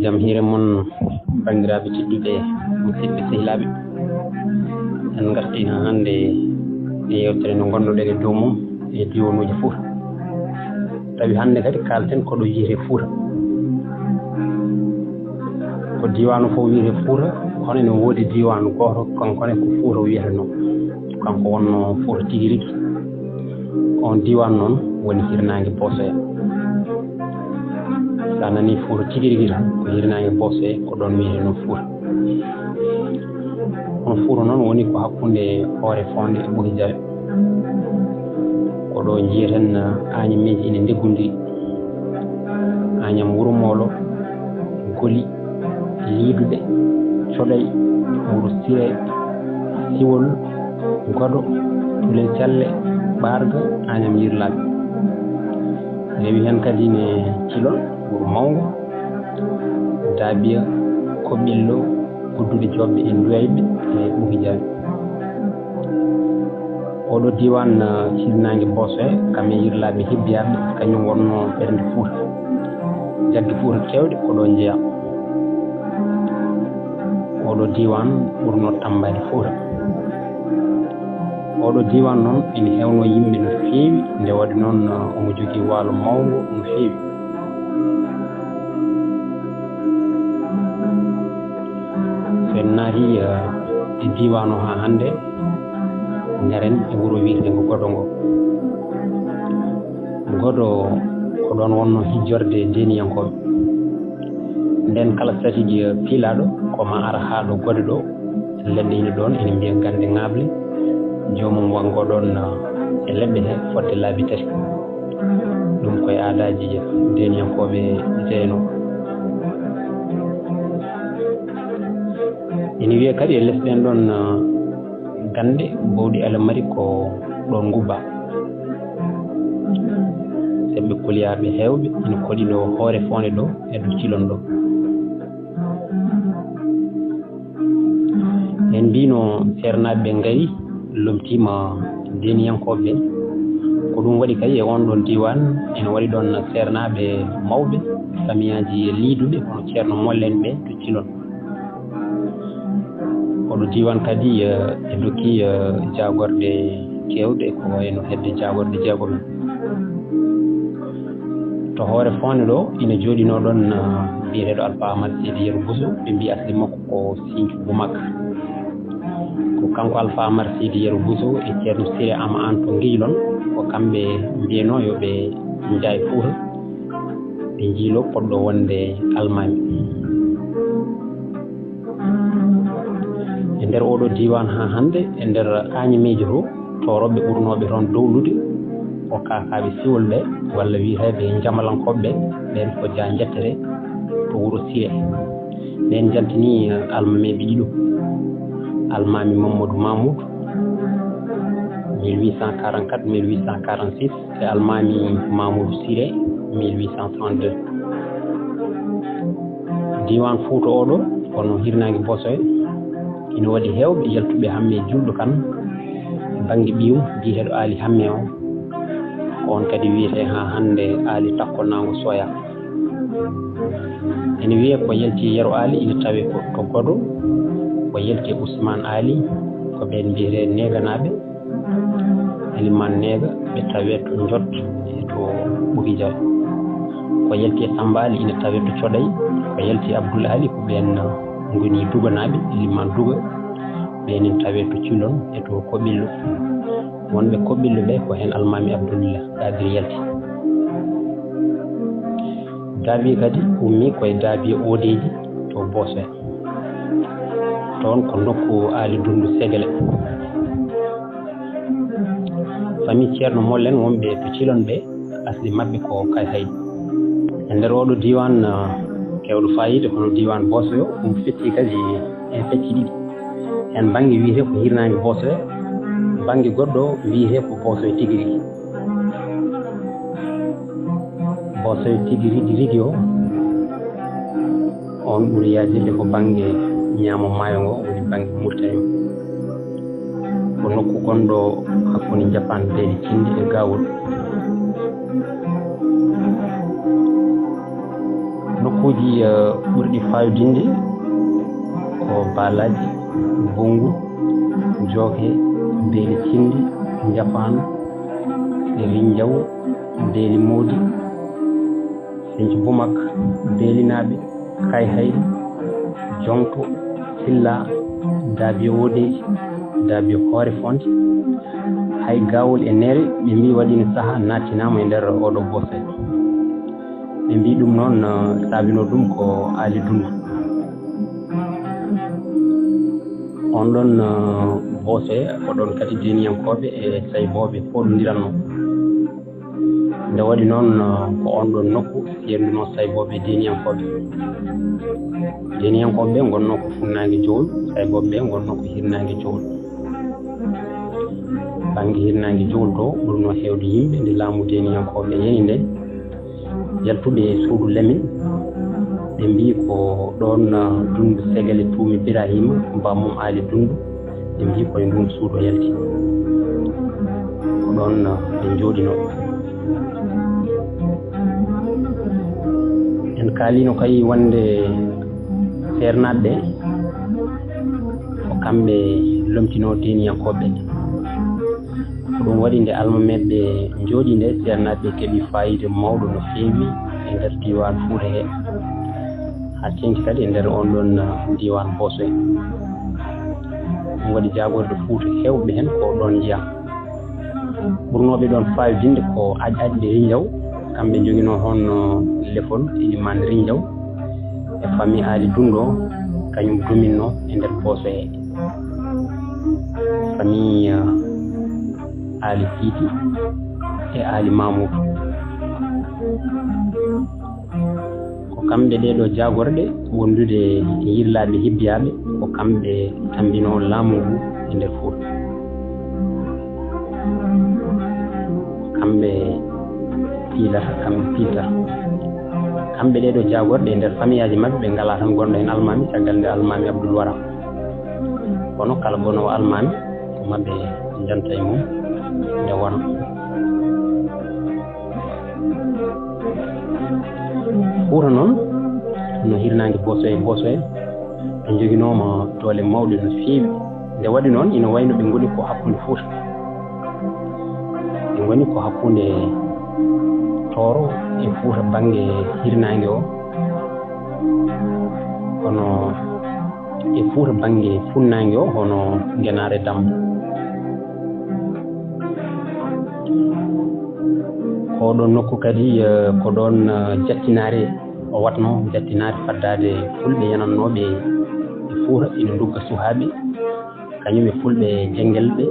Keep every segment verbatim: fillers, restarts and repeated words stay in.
Jam hiire mon, banndiraaɓe tedduɓe, musidɓe sehilaaɓe. En ngartii haa hannde e yeewtere nde ngonnoɗen e dow mum e diiwanuuji Fuuta. Tawi hannde kadi kaalten ko ɗo wiyetee Fuuta. Ko diiwaan fof wiyetee Fuuta, kono ene woodi diiwaan gooto, kanko ne ko Fuuta wiyetenoo. Kanko wonnoo Fuuta tigi rigi. Oon diiwaan noon woni hirnaange Boosoya. So a nanii Fuuta tigi rigi tan, ko hirnaange Boosoya, ko ɗoon wiyetenoo Fuuta. Kono Fuuta noon woni ko hakkunde Hoore Foonde e Ɓoki Jawe. Ko ɗo njiyeten, ah, aañameeji ina ndeggondiri. Aañam Wuro Moolo, Goli, Liiduɓe, Coɗay, Wuro Sire, Siwol, Godo, Tulel Calle, Ɓaarga, Aañam Yirlaaɓe. Rewi heen kadi ne Cilon, Wuro Mawngo, Daabiya, Koɓillo, Gudduɗe Joɓɓe e Nduwayɓe e Ɓoki Jawe. Oɗo diiwaan, ah, hirnaange Boosoya, kam e Yirlaaɓe Hibbiyaaɓe, kañum wonnoo ɓernde Fuuta. Jagge Fuuta keewɗe ko ɗo njeyaa. Oɗo diiwaan ɓurnoo tammbaade Fuuta. Oɗo diiwaan noon ene heewnoo yimɓe no feewi, nde waɗi noon, ah, omo jogii waalo mawngo no feewi. So en naatii, eh, e diiwaan o haa hannde, ngaren e wuro wiyeteengo Godo ngo. Godo ko ɗoon wonnoo hijjorde deeniyankooɓe. Ndeen kala satiiɗi, eh, piilaaɗo ko maa ara haa ɗo Godo ɗo, leɗɗe ina ɗoon, ina mbiya gannde ŋaaɓle. Joomum wanngo ɗoon, eh, e leɗɗe he fodde laabi tati. Ɗum koye aadaaji deeniyankooɓe jeyanoo. Ina wiyee kadi e les ɗeen ɗoon, ah, gannde bowɗi alamari ko ɗoon ngubbaa. Seɓɓe koliyaaɓe heewɓe ina koɗi ɗo Hoore Foonde ɗo e ɗo Cilon ɗo. En mbiino seernaaɓe ɓe ngari, lomtiima deeniyankooɓe ɓe. Ko ɗum waɗi kadi e oon ɗoon diiwaan ene waɗi ɗoon seernaaɓe mawɓe, famiyaaji liiduɓe, hono Ceerno Molle en ɓe to Cilon. Oɗo diiwaan kadi, eh, e dokki, eh, jaagorɗe keewɗe, ko wayno hedde jaagorɗe jeegom en. To Hoore Foonde ɗo ina jooɗinoo ɗoon, ah, biyeteeɗo Alfa Ahmad Seydi Yero Bousso, ɓe mbiyi asli makko ko Sinthiou Boumak. Ko kanko Alfa Ahmad Seydi Yero Bousso e Ceerno Siré Ama Aan to Ngijlon, ko kamɓe mbiyenoo yo ɓe njaay Fuuta, ɓe njiiloo koɗɗo wonde almaami. E nder oɗo diiwaan haa hannde, e nder aañameeji to, toorooɓe ɓurnooɓe toon dowlude ko kaakaaɓe siwol ɓe, walla wiyeteeɓe njamalankooɓe ɓe, ɓeen ko jaa njettere to wuro Sire. Ɓeen njantini almameeɓe ɗiɗo, almaami Mamadou Mamoudou, mille huit cent quarante-quatre, mille huit cent quarante-six, e almaami Mamoudou Siré, mille huit cent trente-deux. Diiwaan Fuuta oɗo, kono hirnaange Boosoya, ina waɗi heewɓe yaltuɓe Hammee Julɗo Kan, bannge ɓiyum biyeteeɗo Aali Hammee o. Ko oon kadi wiyetee haa hannde Aali Takko Naango Soya. Ene wiyee ko yalti Yero Aali ina tawee ko to Godo, ko yalti Ousmane Aali, ko ɓeen mbiyetee Neeganaaɓe, Elimaan Neega, ɓe tawee to Njot e to Ɓoki Jawe. Ko yalti e Samba Aali ina tawee to Coɗay, ko yalti Abdoul Aali, ko ɓeen ngoni Duganaaɓe, Elimaan Duga, ɓeen ina tawee to Cilon e to Koɓillo. Wonɓe Koɓillo ɓe ko heen Almaami Abdullah Kadir yalti. Daabiya kadi ummii koye Daabiya Oodeeji to Boosoya. Toon ko nokku Aali Dunndu Segele. Famille Ceerno Mollen wonɓe to Cilon ɓe, asli maɓɓe ko Kayhayɗi. E nder oɗo diiwaan, ah, keewɗo faayiida, kono diiwaan Boosoya, ɗum feccii kadi e fecce ɗiɗi. Heen bannge wiyetee ko hirnaange Boosoya, bannge goɗɗo wiyetee ko Boosoya tigi rigi. Boosoya tigi rigi rigi o, oon ɓuri yaajirde ko bannge ñaamo maayo ngo, woni bannge Mauritanie. Ko nokku gonɗo hakkunde Njapaan Beeli Cindi e Gawol. Uji, eh, ɓurɗi fayodinde ko Balaji, Bungu, Joke, Beeli Cindi, Njapaan, Rinjaw, Beeli Moodi, Senci Bumak, Beelinaaɓe, Kayhayri, Joŋto, Silla, Daabiyo Woodeeji, Daabiyo Hoore Fonde, hay Gawol e Neere, ɓe mbii waɗiino sahaa nattinaama e nder oɗo boose. Ɓe mbii ɗum noon, eh, saabinoo ɗum ko Aali Dundu. On ɗon, eh, boose ko ɗon kadi deeniyankooɓe e saybooɓe pooɗondiranno. Nde waɗi noon, eh, ko on ɗon nokku seernduno saybooɓe e deeniyankooɓe. Deeniyankooɓe ɓe ngonnoo ko funnaange Jowol, saybooɓe ɓe ngonnoo ko hirnaange Jowol. Bannge hirnaange Jowol to ɓurnoo heewde yimɓe nde laamu deeniyankooɓe yani nde, yaltuɓe e suudu Lamin, ɓe mbii ko ɗoon, eh, Dundu Segale tuumi Birahima, bammum Aali Dundu, ɓe mbii koye nduun suudu o yalti. Ko ɗoon, eh, ɓe njooɗinoo. En kaaliino kay wonde seernaaɓe ɓe ko kamɓe lomtinoo deeniyankooɓe ɓe. Ko ɗum waɗi nde almameeɓe ɓe njooɗii nde, seernaaɓe ɓe keɓi faayiida mawɗo no feewi e nder diiwaan Fuuta he. Haa teeŋti kadi e nder on ɗon, uh, diiwaan Boosoy. Ɗum waɗi jaagorɗe Fuuta heewɓe heen ko ɗoon njiyaa. Ɓurnooɓe ɗoon fayodinde ko Aƴ Aƴ ɓe Rinjaw, kamɓe njoginoo hono Lefol, Ilimaan Rinjaw, e famille Aali Dundu, kañum duminnoo e nder Boosoy. Famille, uh, Aali Siidi e Aali Mamuudu. Ko kamɓe ɗee ɗoo jaagorɗe wondude e yirlaaɓe hibbiyaaɓe, ko kamɓe tammbinoo laamu ngu e nder Fuuta. Kamɓe piilata, kamɓe piiltata. Kamɓe ɗee ɗoo jaagorɗe e nder famiyaaji maɓɓe, ɓe ngalaa tan gonɗo heen almaami, caggal nde almaami Abdul Wara. Kono kala gonoowo almaami, ko maɓɓe njanta e mum nde wona. Fuuta noon, no hirnaange Boosoye Boosoye, ɓe njoginooma doole mawɗe no feewi. Nde waɗi noon, ina wayno ɓe ngoni ko hakkunde Fuuta. Ɓe ngoni ko hakkunde Tooro e Fuuta bannge hirnaange o. Kono e Fuuta bannge funnaange o, hono Ngenaare Dammo. Ko ɗoon nokku kadi, eh, ko ɗoon, eh, jattinaare o waɗnoo, jattinaare faddaade Fulɓe yanannooɓe e Fuuta ina ndugga suhaaɓe, kañum e Fulɓe Jenngelɓe.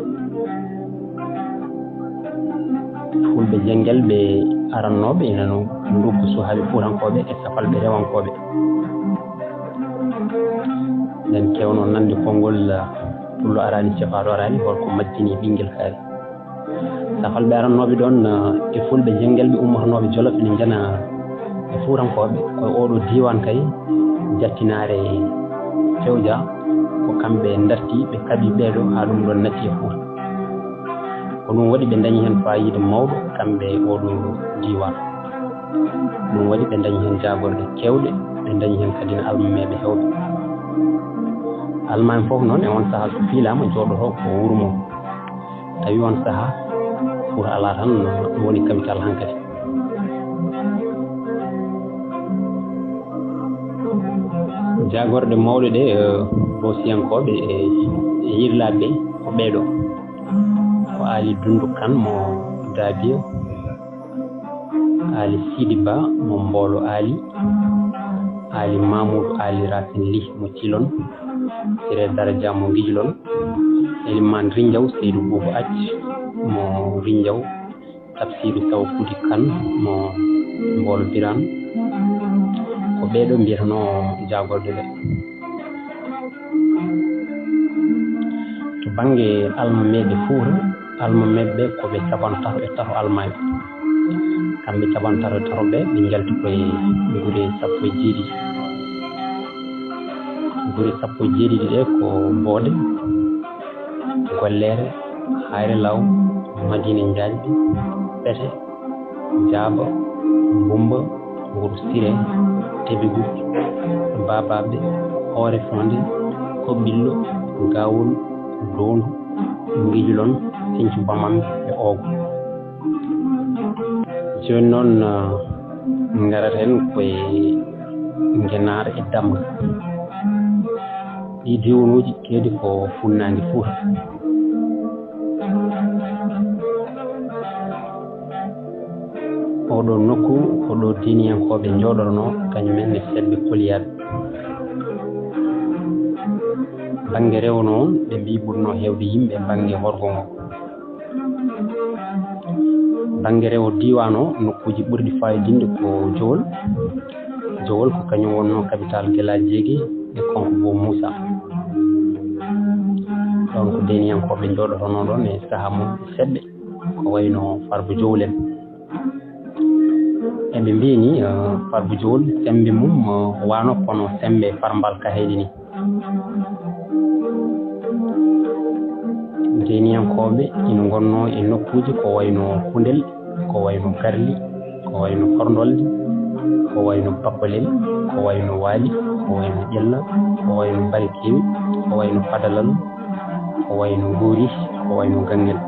Fulɓe Jenngelɓe arannooɓe ina no ndugga suhaaɓe Fuutankooɓe e Safalɓe Rewankooɓe. Nden keewno nande konngol, ah, pullo araani, cefaaɗo araani, holko majjini ɓinngel kaari. Safalɓe arannooɓe ɗoon, ah, e Fulɓe Jenngelɓe ummotonooɓe Jolof ina njana e Fuutankooɓe koye oo ɗoo diiwaan kay, jattinaare Fewja, ko kamɓe ndarti, ɓe kaɓi ɓee ɗoo haa ɗum ɗoon natti e Fuuta. Ko ɗum waɗi ɓe ndañi heen faayiida mawɗo, kamɓe e oo ɗoo diiwaan. Ɗum waɗi ɓe ndañi heen jaagorɗe keewɗe, ɓe ndañi heen kadi ne almameeɓe heewɓe. Almaami fof noon e oon sahaa so fiilaama jooɗotoo ko wuro mum. Tawi oon sahaa Fuuta alaa tan, ɗum woni capital hankadi. Jaagorɗe mawɗe ɗe, eh, Boosiyankooɓe e, e yirlaaɓe ɓe ko ɓee ɗoo. Ko Aali Dundu Kan mo Daabiyo, Aali Siidi Ba mo Mboolo Aali, Aali Mamuudu Aali Raasin Lih mo Cilon, Siree Daraja mo Ngijlon, Elimaan Rinjaw Seydu Buubu Ac mo Rinjaw, Tafsiiru Saw Kudi Kan mo Mboolo Biraan. Ko ɓee ɗoo mbiyatanoo jaagorɗe ɓe. To bannge almameeɓe Fuuta, almameeɓe ɓe ko ɓe capanɗe tato e tato almaami. Kamɓe capanɗe tato e tato ɓe, ɓe njalti koye gure sappo e jeeɗiɗi. Gure sappo e jeeɗiɗi ɗe ko Boode, Golleere, Hayre Law, Madiina Njaajɓe, Pete, Jaaba, Mbumba, Wuro Sire, Tebigu, Babaɓe, Hoore Fonde, Koɓɓillo, Gawol, Dondu, Ngijulon, Sincu Bamam e Oogo. Jooni noon, eh, ngarata heen koye Ngenaar e Damga. Ɗii diiwanuuji keedi ko funnaange Fuuta. Oɗo nokku, oɗo diiniyankooɓe njooɗornoo, kañum en e seɓɓe koliyaaɓe. Bannge rewo noon, ɓe mbii ɓurnoo heewde yimɓe bannge horgo ngo. Bannge rewo diiwaan o, nokkuuji ɓurɗi faayidinde ko Jowol. Jowol ko kañum wonnoo capital Gelaajeegi e Konko Bo Muusa. Ɗoon ko diiniyankooɓe njooɗotonoo ɗoon e sahaa mum seɓɓe, ko wayno Farba Jowol en. Eɓe mbiyani, eh, Farba Jowol, semmbe mum, eh, wano kono semmbe Farmbal Kahayɗi ni. Diiniyankooɓe ina ngonnoo e nokkuuji ko wayno Kundel, ko wayno Garli, ko wayno Korndolde, ko wayno Bakkolel, ko wayno Waali, ko wayno Ƴella, ko wayno Barkewi, ko wayno Padalal, ko wayno Ngoori, ko wayno Ganngel.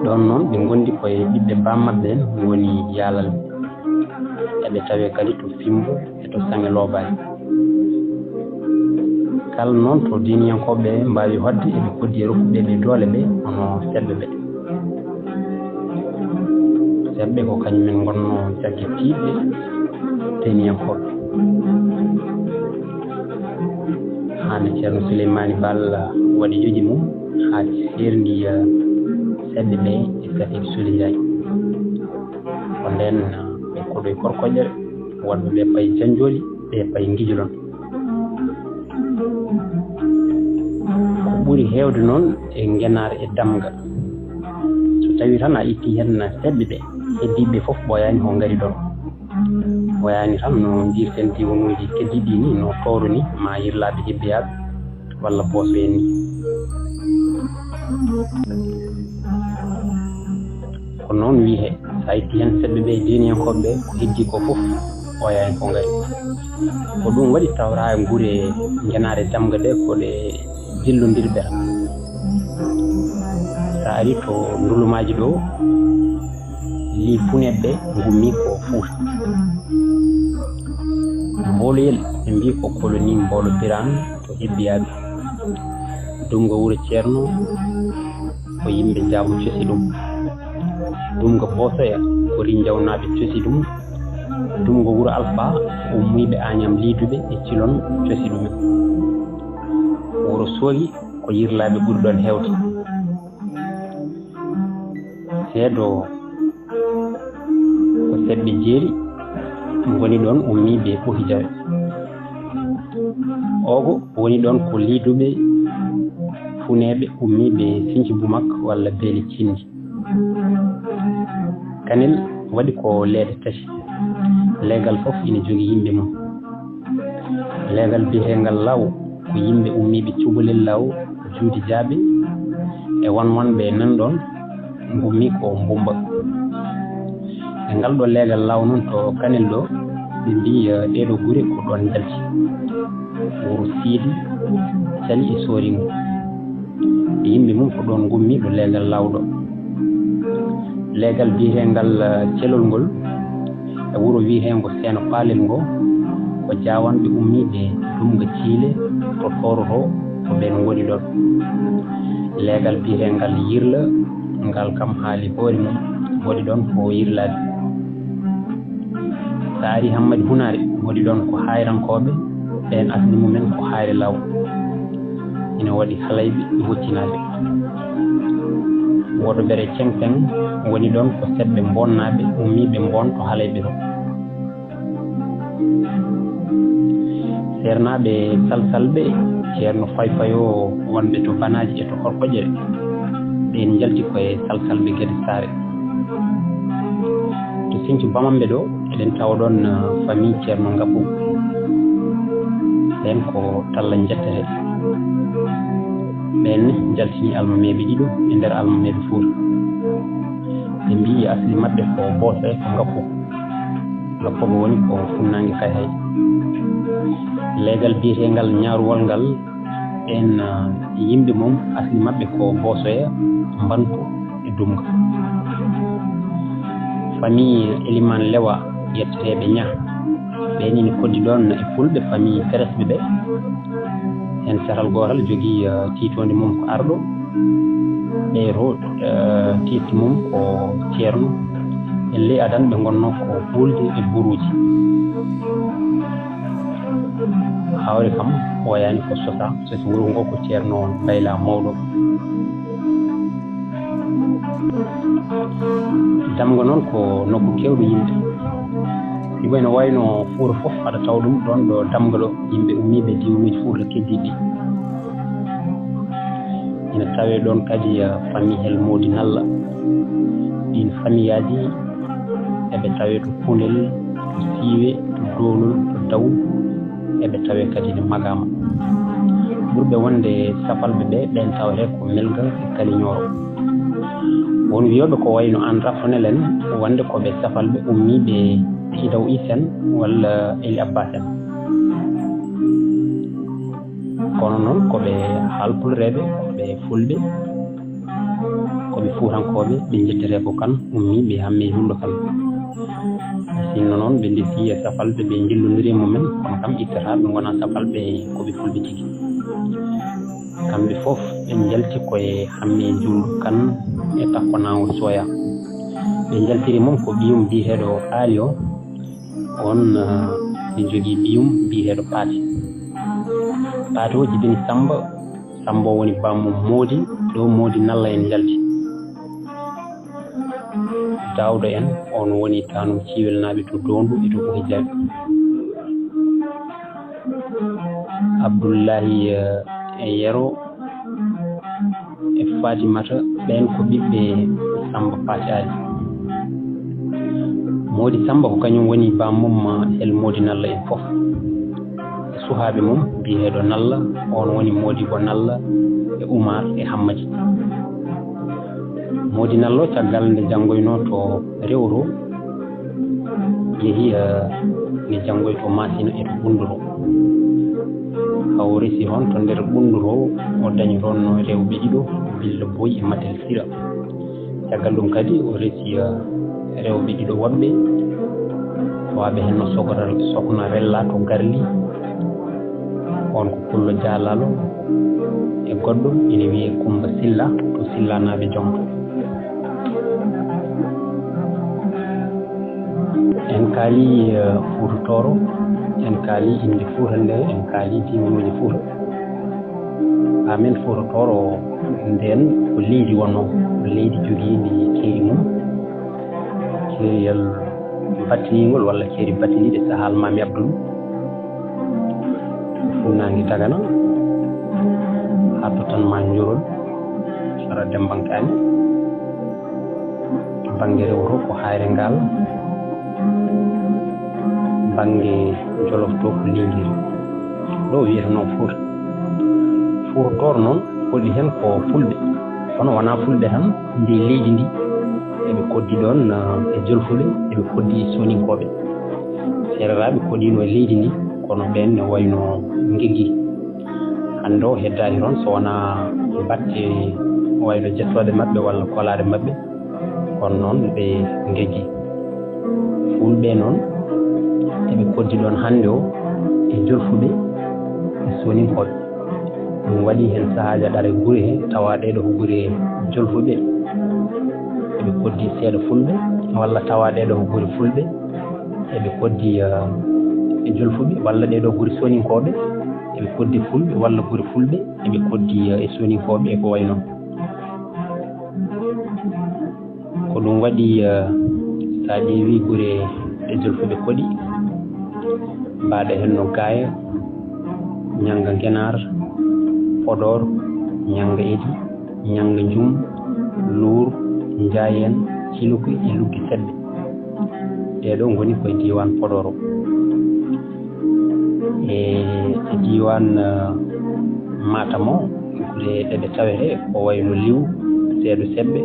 Ɗoon noon ɓe ngondi koye ɓiɓɓe baam maɓɓe en ngoni Yaalalɓe. Eɓe tawee kadi to Fimbo e to Saŋe Loobaali. Kala noon to diiniyankooɓe mbaawi hoɗde, eɓe koddii e rokkuɓe ɓe doole ɓe, hono seɓɓe ɓe. Seɓɓe ko kañum en ngonnoo jagge tiiɗɗe diiniyankooɓe. Hannde Ceerno Suleymaani Baal waɗi joƴi mum haa seerndi, eh, seɓɓe ɓe e Safiitu Suli Njaay. Ko ndeen, eh, ɓe koɗoyi Korkoƴere, woɗɓe ɓe payi Janjooli, ɓe payi Ngijulon. Ko ɓuri heewde noon e Ngenaar e Damga. So tawii tan a ittii heen seɓɓe ɓe, heddiiɓe ɓe fof ɓooyaani ko ngari ɗoon. Ɓooyaani tan no njiirten diiwanuuji keddiiɗi ni, no Tooro ni, maa Yirlaaɓe Hibbiyaaɓe walla Booso en ni. Ko noon wiyee, so a ittii heen seɓɓe ɓe, diiniyankooɓe ɓe, ko heddii ko fof, ɓooyaani ko ngari. Ko ɗum waɗi tawraa gure Ngenaar e Damga ɗe ko ɗe jillondirɓe tan. So a arii to ndulumaaji ɗo, lii funeeɓe ɓe ngummii ko Fuuta. Mbooloyel, ɓe mbii ko colonie Mboolo Biraan to Hibbiyaaɓe. Dumga Wuro Ceerno, ko yimɓe Jaabo cosi ɗum. Dumga Boosoya, ko Rinjawnaaɓe cosi ɗum. Dumga Wuro Alfa, ko ummiiɓe Añam Liiduɓe e Cilon cosi ɗumen. Wuro Soogi, ko Yirlaaɓe ɓuri ɗoon heewde. Seedo, ko seɓɓe jeeri ngoni ɗoon, ummiiɓe Ɓohi Jawe. Oogo woni ɗoon ko Liiduɓe, funeeɓe ummiiɓe Sinci Bumak walla Beeli Cinndi. Kanel waɗi ko leeɗe tati. Leegal fof ina jogii yimɓe mum. Leegal biyeteengal Law ko yimɓe ummiiɓe Cubalel Law, Juuti Jaaɓe e wanwanɓe nan ɗoon, ngummii ko Mbumba. E ngal ɗo leegal Law noon to Kanel ɗo, ɓe mbii, eh, ɗee ɗo gure ko ɗoon njalti. Wuro Siidi, Cali e Sooringo. E yimɓe mum ko ɗoon ngummii ɗo leegal Law ɗo. Leegal biyeteengal, eh, Celol ngol, e wuro wiyeteengo Seeno Paalel ngo, ko Jaawanɓe ummiiɓe Dumga Ciile to Tooro to, ko ɓeen ngoni ɗoon. Leegal biyeteengal Yirla, ngal kam haali hoore mum, waɗi ɗoon ko Yirlaaɓe. So a arii Hammadi Hunaare, waɗi ɗoon ko Haayrankooɓe, ɓeen asli mumen ko Haayre Law. Ina waɗi Halayɓe e Hoccinaaɓe. Woɗo Bere Ceŋ Ceŋ woni ɗoon ko seɓɓe Mboonnaaɓe, ummiiɓe Mboon to Halayɓe to. Seernaaɓe Salsalɓe, Ceerno Fayfayo wonɓe to Banaaji e to Horkoƴere, ɓeen njalti ko e Salsalɓe Gede Saare. To Sincu Bamamɓe ɗo, eɗen tawa ɗoon, eh, famille Ceerno Ngabbu. Ɓeen ko Talla Njettete. Ɓeen njaltini almameeɓe ɗiɗo e nder almameeɓe Fuuta. Ɓe mbii asli maɓɓe ko Booso e ko Ngabbu. Gappogo woni ko funnaange Kayhayɗi. Leegal biyeteengal Ñaaruwol ngal, ɓeen, ah, yimɓe mum asli maɓɓe ko Boosoya, Mbantu e Dumga. Famille Elimaan Lewa yetteteeɓe Ña, ɓeen ina koddi ɗoon e Fulɓe, famille Feresɓe ɓe. Heen catal gootal jogii, eh, tiitoonde mum ko arɗo, ɓeeto, eh, tiiɗti mum ko ceerno. E ley adan ɓe ngonnoo ko Hulde e Buruuji. Hawre kam wayaani ko sosa, sosi wuro ngo ko ceerno Bayla Mawɗo. Damga noon ko nokku keewɗo yimɓe. Sibu ene wayno Fuuta fof aɗa tawa ɗum ɗoon ɗo Damga ɗo, yimɓe ummiiɓe diiwanuuji Fuuta keddiiɗi ɗi. Ina tawee ɗoon kadi, eh, famille El Moodi Nalla. Ɗiin famiyaaji eɓe tawee to Pundel, to Siiwe, to Doolol, to Daw, eɓe tawee kadi ne Magaama. Ɓurɓe wonde safalɓe ɓe, ɓeen tawetee ko Melga e Kaliñooro. Won wiyooɓe ko wayno aan Rafanel en, wonde ko ɓe safalɓe ummiiɓe Sidaw Is en walla Eli Abbas en. Kono noon ko ɓe Haalpulreeɓe, ko ɓe Fulɓe, ko ɓe Fuutankooɓe, ɓe njettetee ko Kan, ummiiɓe Hammee Jullo Kan. Sinno noon ɓe ndesii e safalɓe, ɓe njillondiri e mumen, kono kam ittataa ɓe ngonaa safalɓe, ko ɓe Fulɓe tigi. Kamɓe fof ɓe njalti ko e Hammee Jullo Kan e Takko Naango Soya. Ɓe njaltiri mum ko ɓiyum biyeteeɗo Aali o, oon, ah, ɓe njogii ɓiyum biyeteeɗo Paati. Paati o jibini Sammba, Sammba o woni baammum Moodi, ɗo Moodi Nalla en njalti. Daawda en, oon woni taanum Ciwelnaaɓe to Doondu e to Buhi Jaaɓi. Abdullaahi, eh, e Yero e Faatimata, ɓeen ko ɓiɓɓe Sammba Paati Aali. Moodi Sammba ko kañum woni baammum El Moodi Nalla en fof. E suhaaɓe mum biyeteeɗo Nalla, oon woni Moodibo Nalla e Umaar e Hammadi. Moodi Nalla o, caggal nde janngoynoo to Rewro, yehi, eh, ne janngoy to Maasina e to Ɓunnduro. Haa o resi toon to nder Ɓunnduro, o dañi toon rewɓe ɗiɗo, Billo Boy e Matel Sira. Caggal ɗum kadi o resi, eh, rewɓe ɗiɗo woɗɓe, tawaaɓe heen no Sokra-, Sokna Rella to Garli, on ko Pullo Jaalalo e goɗɗo ina wiyee Kummba Silla to Sillanaaɓe Joŋto. En kaalii, eh, Fuuta Tooro, en kaalii innde Fuuta nde, en kaalii diiwanuuji Fuuta. Amen Fuuta Tooro ndeen ko leydi wonnoo, ko leydi jogiindi keeri mum, keeriyal battiniingol walla keeri battiniiɗi sahaa Almaami Abdul. Funnaange Dagana, haa tottan ma Njorol, sara Dembankaani. Bannge Rewro ko Hayre Ngaal, bannge Jolof to ko Linngiri. Ɗo wiyetenoo Fuuta. Fuuta Tooro noon, koɗi heen ko Fulɓe. Kono wonaa Fulɓe tan, ndi leydi ndi. Eɓe koɗdi ɗoon, eh, e Jolfuɓe, eɓe koɗdi e Sooninkooɓe. Seereraaɓe koɗiino e leydi ndi, kono ɓeen ne wayno Ngeggi. Hannde o heddaani toon so wonaa batte wayno jettooɗe maɓɓe walla kolaare maɓɓe, kono noon ɓe Ngeggi. Fulɓe noon, eɓe koɗdi ɗoon hannde o e Jolfuɓe e Sooninkooɓe. Ɗum waɗi heen sahaaji aɗa ara e gure he, tawa ɗee ɗo ko gure Jolfuɓe, eɓe koɗdi seeɗa Fulɓe, walla tawa ɗee ɗo ko gure Fulɓe, eɓe koɗdi, eh, e Jolfuɓe, walla ɗee ɗo gure Sooninkooɓe, eɓe koɗdi Fulɓe, walla gure Fulɓe, eɓe koɗdi, eh, e Sooninkooɓe, e ko wayi noon. Ko ɗum waɗi, eh, so a ƴeewi gure ɗe Jolfuɓe koɗi, mbaɗa heen no Gaaya, Ñannga Ngenaar, Podoor, Ñannga Edi, Ñannga Njum, Luur, Njaayeen, Ciluki e Luggi Seɓɓe. Ɗee ɗoo ngoni ko e diiwaan Podoor o. E, e diiwaan, eh, Matam o, gure ɗe ɓe tawetee ko wayno Liw, Seeɗo Seɓɓe,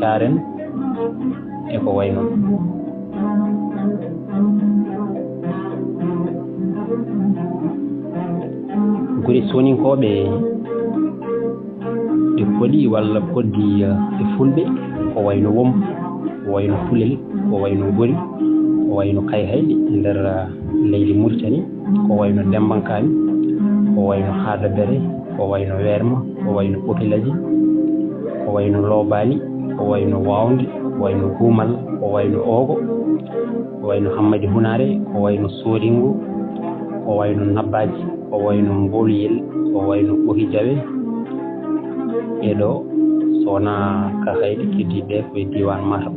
Caaren, e ko wayi noon. Gure soninkooɓe ɗe koɗi walla koɗdi, eh, e fulɓe, ko wayno Wombo, ko wayno Fulel, ko wayno Gori, ko wayno Kayhayɗi e nder, eh, leydi Muritani, ko wayno Dembankaani, ko wayno Haadabere, ko wayno Weerma, ko wayno Ɓokilaji, ko wayno Loobaali, ko wayno Wawnde, ko wayno Guumal, ko wayno Oogo, ko wayno Hammadi Hunaare, ko wayno Sooringo, ko wayno Nabbaaji, ko wayno Mbooluyel, ko wayno Ɓoki Jawe. Ɓee ɗoo, so wonaa Kayhayɗi, keddiiɓe ko e diiwaan Matam.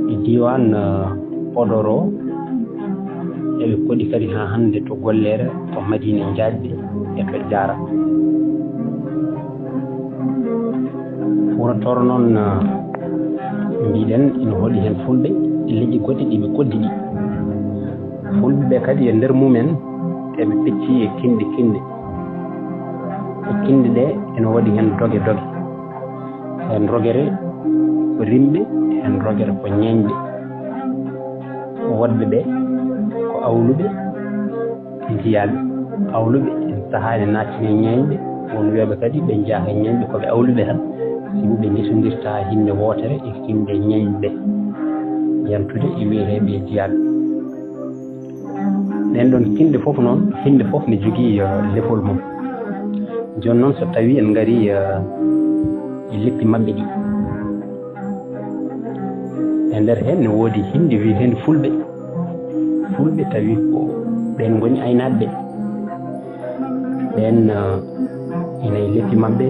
E diiwaan, eh, Podor o, eɓe koɗi kadi haa hannde to Golleere, to Madiina Jaajɓe e to Jaara. Fuura Tooro noon, eh, mbiɗen ina hoɗi heen fulɓe e leƴƴi goɗɗi ɗi ɓe koɗdi ɗi. Fulɓe ɓe kadi e nder mumen eɓe pecci e kinɗe kinɗe. E kinɗe ɗe ene waɗi heen doge doge. Heen rogere ko rimɓe, heen rogere ko ñeeñɓe. Woɗɓe ɓe ko awluɓe, njiyaaɓe. Awluɓe en sahaa ene naatini e ñeeñɓe, won wiyooɓe kadi ɓe njeyaaka e ñeeñɓe, ko ɓe awluɓe tan, sibu ɓe ndesundirta hinnde wootere e hinnde ñeeñɓe, yantude e wiyeteeɓe e jiyaaɓe. Ɗeen ɗoon kinɗe fof noon, hinnde fof ne jogii, eh, lefol mum. Jooni noon, so tawii en ngarii, eh, e leppi maɓɓe ɗi, e nder heen ne woodi hinnde wiyeteende Fulɓe. Fulɓe tawi ko ɓeen ngoni aynaaɓe ɓe. Ɓeen, eh, ina e leppi maɓɓe,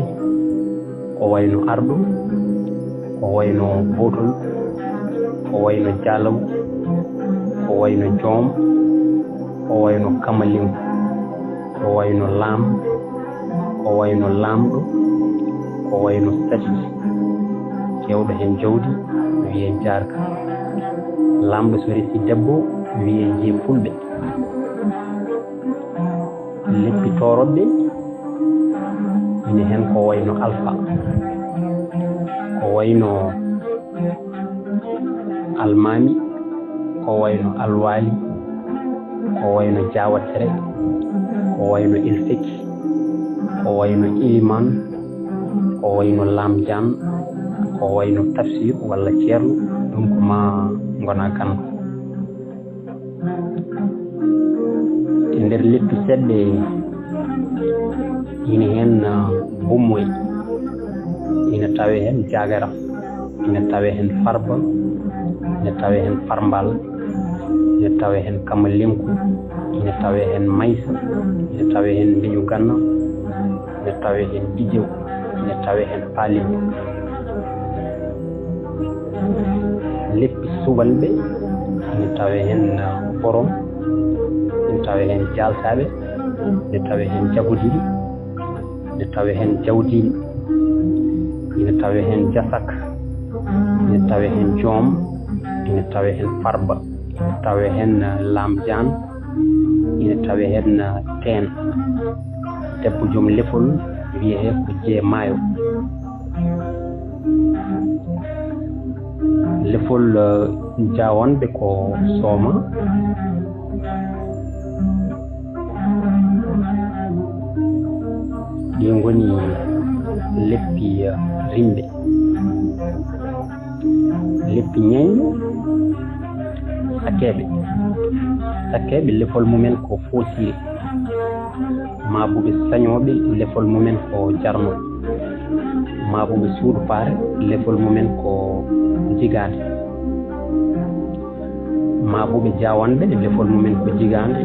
ko wayno Arɗo, ko wayno Bootol, ko wayno Jaalaw, ko wayno Joom, ko wayno Kamalingu, ko wayno Laam, ko wayno Laamɗo, ko wayno Sati, keewɗo heen jawdi, wiyee Jaarka. Laamɗo so resi debbo, wiyee jee Fulɓe. Leppi tooroɓɓe ina heen ko wayno Alfa, ko wayno Almaami, ko wayno Alwaali, ko wayno Jaawatere, ko wayno Elfeki, ko wayno Ilimaan, ko wayno Laamjaan, ko wayno Tafsiir walla Ceerno, ɗum ko maa ngona ganndo. E nder leppi seɗɗe, ina heen, ah, Bummoy, ina tawee heen Jagaram, ina tawee heen Farba, ina tawee heen Farmbal, ina tawee heen Kamalenku, ina tawee heen Maysa, ina tawee heen Mbeñu Ganna, ina tawee heen Bijew, ina tawee heen Paalim. Leppi subalɓe, ina tawee heen, ah, Borom, ina tawee heen Jaaltaaɓe, ina tawee heen Jagodiiɗo, ina tawee heen Jawdiin, ina tawee heen Jasak, ina tawee heen Joom, ina tawee heen Farba, ina tawee heen, ah, Laamjaan, ina tawee heen, ah, Teen. Debbo joom lefol wiyetee ko Jee Maayo. Lefol, eh, Jaawanɓe ko Sooma. Ɗi ngoni leppi, eh, rimɓe. Leppi ñeeñɓe, Sakkeeɓe. Sakkeeɓe, lefol mumen ko Foosiire. Maabuɓe Sañooɓe, lefol mumen ko Jarno. Maabuɓe Suudu Paare, lefol mumen ko Jigaande. Maabuɓe Jaawanɓe, lefol mumen ko Jigaande.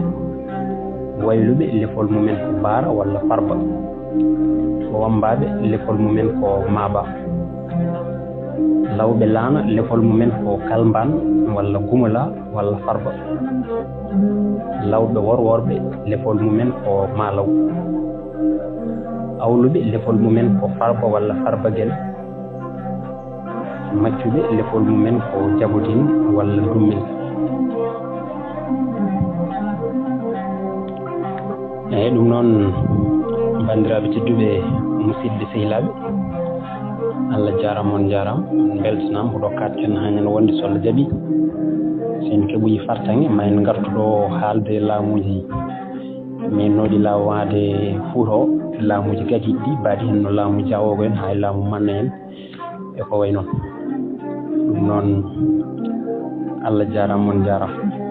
Wayluɓe, lefol mumen ko Baara walla Farba. Wammbaaɓe, lefol mumen ko Maaba. Lawɓe Laana, lefol mumen ko Kalmbaan walla Gumala walla Farba. Lawɓe Worworɓe, lefol mumen ko Maalaw. Awluɓe, lefol mumen ko Farba walla Farba Gel. Maccuɓe, lefol mumen ko Jagodiin walla Dummel. Eeyi, ɗum noon, banndiraaɓe tedduɓe, musidɓe sehilaaɓe, Allah jaaraama, on njaaraama. Mbeltanaama ko ɗo kaaɗten hannde no wonde so Allah jaɓi. So en keɓoyi fartaŋŋe, ma en ngartu ɗo haalde laamuuji meennooɗi laawaade Fuuta o, laamuuji gadiiɗi ɗi, mbaadi heen no laamu Jaawogo en, haa e laamu Manna en, e ko wayi noon. Ɗum noon, Allah jaaraama, on njaaraama.